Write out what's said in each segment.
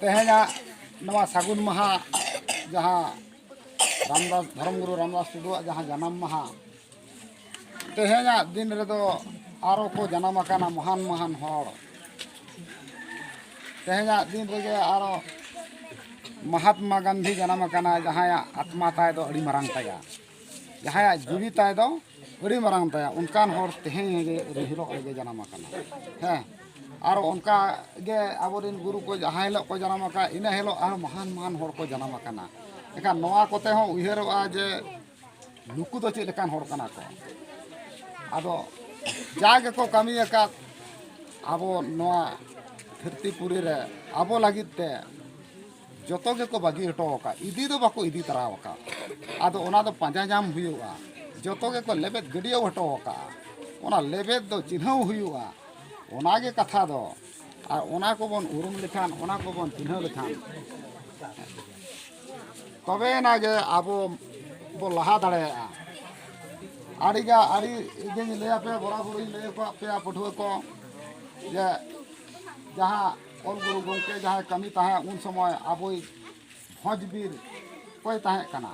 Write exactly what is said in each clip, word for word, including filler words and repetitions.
ᱛᱮᱦᱮᱧᱟᱜ ᱱᱚᱣᱟ ᱥᱟᱹᱜᱩᱱ ᱢᱟᱦᱟ, ᱡᱟᱦᱟᱸ ᱨᱟᱢᱫᱟᱥ, ᱫᱷᱚᱨᱚᱢ ᱜᱩᱨᱩ ᱨᱟᱢᱫᱟᱥ ᱴᱩᱰᱩᱣᱟᱜ ᱡᱟᱦᱟᱸ ᱡᱟᱱᱟᱢ ᱢᱟᱦᱟ, ᱛᱮᱦᱮᱧᱟᱜ ᱫᱤᱱ ᱨᱮᱫᱚ ᱟᱨᱚ ᱠᱚ ᱡᱟᱱᱟᱢ ᱟᱠᱟᱱᱟ ᱢᱚᱦᱟᱱ ᱢᱚᱦᱟᱱ ᱦᱚᱲ᱾ ᱛᱮᱦᱮᱧᱟᱜ ᱫᱤᱱ ᱨᱮᱜᱮ ᱟᱨᱚ ᱢᱚᱦᱟᱛᱢᱟ ᱜᱟᱱᱫᱷᱤ ᱡᱟᱱᱟᱢ ᱟᱠᱟᱱᱟ, ᱡᱟᱦᱟᱸᱭᱟᱜ ᱟᱛᱢᱟ ᱛᱟᱭ ᱫᱚ ᱟᱹᱰᱤ ᱢᱟᱨᱟᱝ ᱛᱟᱭᱟ, ᱡᱟᱦᱟᱸᱭᱟᱜ ᱡᱤᱣᱤ ᱛᱟᱭ ᱫᱚ ᱟᱹᱰᱤ ᱢᱟᱨᱟᱝ ᱛᱟᱭᱟ᱾ ᱚᱱᱠᱟᱱ ᱦᱚᱲ ᱛᱮᱦᱮᱧ ᱨᱮ, ᱦᱤᱞᱳᱜ ᱨᱮᱜᱮ ᱡᱟᱱᱟᱢ ᱟᱠᱟᱱᱟ᱾ ᱦᱮᱸ, ᱟᱨ ᱚᱱᱠᱟ ᱜᱮ ᱟᱵᱚᱨᱮᱱ ᱜᱩᱨᱩ ᱠᱚ ᱡᱟᱦᱟᱸ ᱦᱤᱞᱳᱜ ᱠᱚ ᱡᱟᱱᱟᱢ ᱟᱠᱟᱫ, ᱤᱱᱟᱹ ᱦᱤᱞᱳᱜ ᱟᱨ ᱢᱚᱦᱟᱱ ᱢᱚᱦᱟᱱ ᱦᱚᱲ ᱠᱚ ᱡᱟᱱᱟᱢ ᱟᱠᱟᱱᱟ᱾ ᱮᱱᱠᱷᱟᱱ ᱱᱚᱣᱟ ᱠᱚᱛᱮ ᱦᱚᱸ ᱩᱭᱦᱟᱹᱨᱚᱜᱼᱟ ᱡᱮ ᱱᱩᱠᱩ ᱫᱚ ᱪᱮᱫ ᱞᱮᱠᱟᱱ ᱦᱚᱲ ᱠᱟᱱᱟ ᱠᱚ᱾ ᱟᱫᱚ ᱡᱟ ᱜᱮᱠᱚ ᱠᱟᱹᱢᱤ ᱟᱠᱟᱫ ᱟᱵᱚ ᱱᱚᱣᱟ ᱫᱷᱟᱹᱨᱛᱤ ᱯᱩᱨᱤ ᱨᱮ ᱟᱵᱚ ᱞᱟᱹᱜᱤᱫ ᱛᱮ, ᱡᱚᱛᱚ ᱜᱮᱠᱚ ᱵᱟᱹᱜᱤ ᱦᱚᱴᱚ ᱟᱠᱟᱫ, ᱤᱫᱤ ᱫᱚ ᱵᱟᱠᱚ ᱤᱫᱤ ᱛᱚᱨᱟ ᱟᱠᱟᱫ᱾ ᱟᱫᱚ ᱚᱱᱟ ᱫᱚ ᱯᱟᱸᱡᱟ ᱧᱟᱢ ᱦᱩᱭᱩᱜᱼᱟ᱾ ᱡᱚᱛᱚ ᱜᱮᱠᱚ ᱞᱮᱵᱮᱫ ᱜᱟᱹᱰᱭᱟᱹᱣ ᱦᱚᱴᱚ ᱟᱠᱟᱫᱼᱟ᱾ ᱚᱱᱟ ᱞᱮᱵᱮᱫ ᱫᱚ ᱪᱤᱱᱦᱟᱹᱣ ᱦᱩᱭᱩᱜᱼᱟ᱾ ᱚᱱᱟ ᱜᱮ ᱠᱟᱛᱷᱟ ᱫᱚ᱾ ᱟᱨ ᱚᱱᱟ ᱠᱚᱵᱚᱱ ᱩᱨᱩᱢ ᱞᱮᱠᱷᱟᱱ, ᱚᱱᱟ ᱠᱚᱵᱚᱱ ᱪᱤᱱᱦᱟᱹᱣ ᱞᱮᱠᱷᱟᱱ, ᱛᱚᱵᱮᱭᱮᱱᱟ ᱜᱮ ᱟᱵᱚ ᱵᱚ ᱞᱟᱦᱟ ᱫᱟᱲᱮᱭᱟᱜᱼᱟ᱾ ᱟᱹᱰᱤᱜᱟ, ᱟᱹᱰᱤ ᱜᱮᱧ ᱞᱟᱹᱭ ᱟᱯᱮᱭᱟ, ᱵᱚᱨᱟᱵᱚᱨᱤᱧ ᱞᱟᱹᱭ ᱟᱠᱟᱫ ᱯᱮᱭᱟ ᱯᱟᱹᱴᱷᱩᱣᱟᱹ ᱠᱚ, ᱡᱮ ᱡᱟᱦᱟᱸ ᱚᱞ ᱜᱩᱨᱩ ᱜᱚᱢᱠᱮ ᱡᱟᱦᱟᱸᱭ ᱠᱟᱹᱢᱤ ᱛᱟᱦᱮᱸᱫ, ᱩᱱ ᱥᱚᱢᱚᱭ ᱟᱵᱚᱭᱤᱡ ᱵᱷᱚᱸᱡᱽ ᱵᱤᱨ ᱚᱠᱚᱭ ᱛᱟᱦᱮᱸ ᱠᱟᱱᱟ?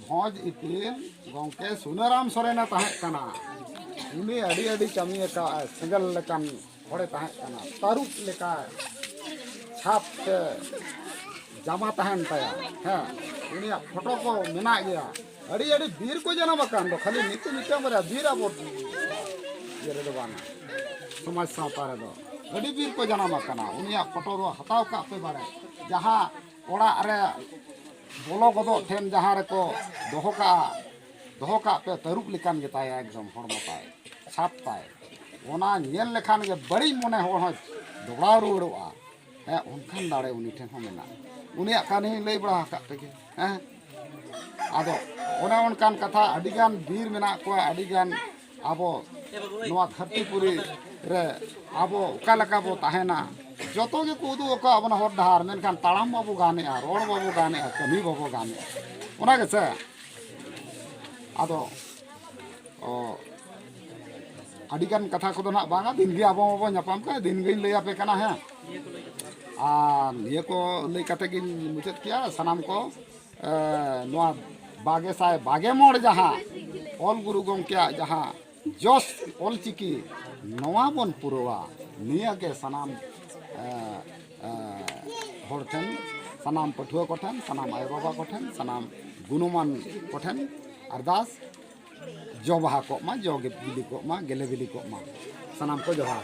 ᱵᱷᱚᱸᱡᱽ ᱤᱯᱤᱞ ᱜᱚᱢᱠᱮ ᱥᱩᱱᱟᱹᱨᱟᱢ ᱥᱚᱨᱮᱱᱮ ᱛᱟᱦᱮᱸ ᱠᱟᱱᱟ᱾ ᱩᱱᱤ ᱟᱹᱰᱤ ᱟᱹᱰᱤ ᱠᱟᱹᱢᱤ ᱟᱠᱟᱫᱼᱟᱭ, ᱥᱮᱸᱜᱮᱞ ᱞᱮᱠᱟᱱ ᱦᱚᱲᱮ ᱛᱟᱦᱮᱸ ᱠᱟᱱᱟ, ᱛᱟᱹᱨᱩᱵ ᱞᱮᱠᱟ ᱪᱷᱟᱯ ᱛᱮ ᱡᱟᱢᱟ ᱛᱟᱦᱮᱱ ᱛᱟᱭᱟ᱾ ᱦᱮᱸ, ᱩᱱᱤᱭᱟᱜ ᱯᱷᱳᱴᱳ ᱠᱚ ᱢᱮᱱᱟᱜ ᱜᱮᱭᱟ᱾ ᱟᱹᱰᱤ ᱟᱹᱰᱤ ᱵᱤᱨ ᱠᱚ ᱡᱟᱱᱟᱢ ᱟᱠᱟᱱ ᱫᱚ, ᱠᱷᱟᱹᱞᱤ ᱱᱤᱛᱚᱜ ᱢᱤᱫᱴᱟᱝ ᱵᱟᱨᱭᱟ ᱵᱤᱨ ᱟᱵᱚ ᱤᱭᱟᱹ ᱨᱮᱫᱚ ᱵᱟᱝᱟ, ᱥᱚᱢᱟᱡᱽ ᱥᱟᱶᱛᱟ ᱨᱮᱫᱚ ᱟᱹᱰᱤ ᱵᱤᱨ ᱠᱚ ᱡᱟᱱᱟᱢ ᱟᱠᱟᱱᱟ᱾ ᱩᱱᱤᱭᱟᱜ ᱯᱷᱳᱴᱳ ᱫᱚ ᱦᱟᱛᱟᱣ ᱠᱟᱜ ᱯᱮ ᱵᱟᱲᱮ, ᱡᱟᱦᱟᱸ ᱚᱲᱟᱜ ᱨᱮ ᱵᱚᱞᱚ ᱜᱚᱫᱚᱜ ᱴᱷᱮᱱ ᱡᱟᱦᱟᱸ ᱨᱮᱠᱚ ᱫᱚᱦᱚ ᱠᱟᱜᱼᱟ, ᱫᱚᱦᱚ ᱠᱟᱜ ᱯᱮ, ᱛᱟᱹᱨᱩᱵ ᱞᱮᱠᱟᱱ ᱜᱮᱛᱟᱭᱟ ᱮᱠᱫᱚᱢ ᱦᱚᱲᱢᱚ ᱛᱟᱭ, ᱪᱷᱟᱯ ᱛᱟᱭ᱾ ᱚᱱᱟ ᱧᱮᱞ ᱞᱮᱠᱷᱟᱱ ᱜᱮ ᱵᱟᱹᱲᱤᱡ ᱢᱚᱱᱮ ᱦᱚᱲ ᱦᱚᱸ ᱫᱚᱵᱲᱟᱣ ᱨᱩᱣᱟᱹᱲᱚᱜᱼᱟ᱾ ᱦᱮᱸ, ᱚᱱᱠᱟᱱ ᱫᱟᱲᱮ ᱩᱱᱤ ᱴᱷᱮᱱ ᱦᱚᱸ ᱢᱮᱱᱟᱜᱼᱟ᱾ ᱩᱱᱤᱭᱟᱜ ᱠᱟᱹᱦᱱᱤᱧ ᱞᱟᱹᱭ ᱵᱟᱲᱟ ᱟᱠᱟᱫ ᱯᱮᱜᱮ᱾ ᱦᱮᱸ, ᱟᱫᱚ ᱚᱱᱮ ᱚᱱᱠᱟᱱ ᱠᱟᱛᱷᱟ, ᱟᱹᱰᱤᱜᱟᱱ ᱵᱤᱨ ᱢᱮᱱᱟᱜ ᱠᱚᱣᱟ, ᱟᱹᱰᱤᱜᱟᱱ ᱟᱵᱚ ᱱᱚᱣᱟ ᱫᱷᱟᱹᱨᱛᱤ ᱯᱩᱨᱤ ᱨᱮ ᱟᱵᱚ ᱚᱠᱟ ᱞᱮᱠᱟ ᱵᱚ ᱛᱟᱦᱮᱱᱟ, ᱡᱚᱛᱚ ᱜᱮᱠᱚ ᱩᱫᱩᱜ ᱟᱠᱟᱫ ᱵᱚᱱᱟ ᱦᱚᱨ ᱰᱟᱦᱟᱨ, ᱢᱮᱱᱠᱷᱟᱱ ᱛᱟᱲᱟᱢ ᱵᱟᱵᱚ ᱜᱟᱱᱮᱜᱼᱟ, ᱨᱚᱲ ᱵᱟᱵᱚ ᱜᱟᱱᱮᱜᱼᱟ, ᱠᱟᱹᱢᱤ ᱵᱟᱵᱚ ᱜᱟᱱᱮᱜᱼᱟ᱾ ᱚᱱᱟ ᱜᱮᱥᱮ? ᱟᱫᱚ, ᱚ, ᱟᱹᱰᱤᱜᱟᱱ ᱠᱟᱛᱷᱟ ᱠᱚᱫᱚ ᱱᱟᱜ ᱵᱟᱝᱟ, ᱫᱤᱱᱜᱮ ᱟᱵᱚ ᱢᱟᱵᱚ ᱧᱟᱯᱟᱢ ᱠᱟᱱᱟ, ᱫᱤᱱ ᱜᱤᱧ ᱞᱟᱹᱭ ᱟᱯᱮ ᱠᱟᱱᱟ᱾ ᱦᱮᱸ, ᱟᱨ ᱱᱤᱭᱟᱹ ᱠᱚ ᱞᱟᱹᱭ ᱠᱟᱛᱮ ᱜᱤᱧ ᱢᱩᱪᱟᱹᱫ ᱠᱮᱜᱼᱟ᱾ ᱥᱟᱱᱟᱢ ᱠᱚ, ᱮ, ᱱᱚᱣᱟ ᱵᱟᱜᱮ ᱥᱟᱭ ᱵᱟᱜᱮ ᱢᱚᱬ ᱡᱟᱦᱟᱸ ᱚᱞ ᱜᱩᱨᱩ ᱜᱚᱢᱠᱮᱭᱟᱜ ᱡᱟᱦᱟᱸ ᱡᱚᱥ ᱚᱞᱪᱤᱠᱤ, ᱱᱚᱣᱟ ᱵᱚᱱ ᱯᱩᱨᱟᱹᱣᱟ᱾ ᱱᱤᱭᱟᱹᱜᱮ ᱥᱟᱱᱟᱢ, ᱮ, ᱮ, ᱦᱚᱲ ᱴᱷᱮᱱ, ᱥᱟᱱᱟᱢ ᱯᱟᱹᱴᱷᱩᱣᱟᱹ ᱠᱚᱴᱷᱮᱱ, ᱥᱟᱱᱟᱢ ᱟᱭᱳᱼᱵᱟᱵᱟ ᱠᱚᱴᱷᱮᱱ, ᱥᱟᱱᱟᱢ ᱜᱩᱱᱚᱢᱟᱱ ᱠᱚᱴᱷᱮᱱ ᱟᱨᱫᱟᱥ, ᱡᱚ ᱵᱟᱦᱟ ᱠᱚᱜ ᱢᱟ, ᱡᱚ ᱜᱮ ᱵᱤᱞᱤ ᱠᱚᱜ ᱢᱟ, ᱜᱮᱞᱮ ᱵᱤᱞᱤ ᱠᱚᱜ ᱢᱟ᱾ ᱥᱟᱱᱟᱢ ᱠᱚ ᱡᱚᱦᱟᱨ᱾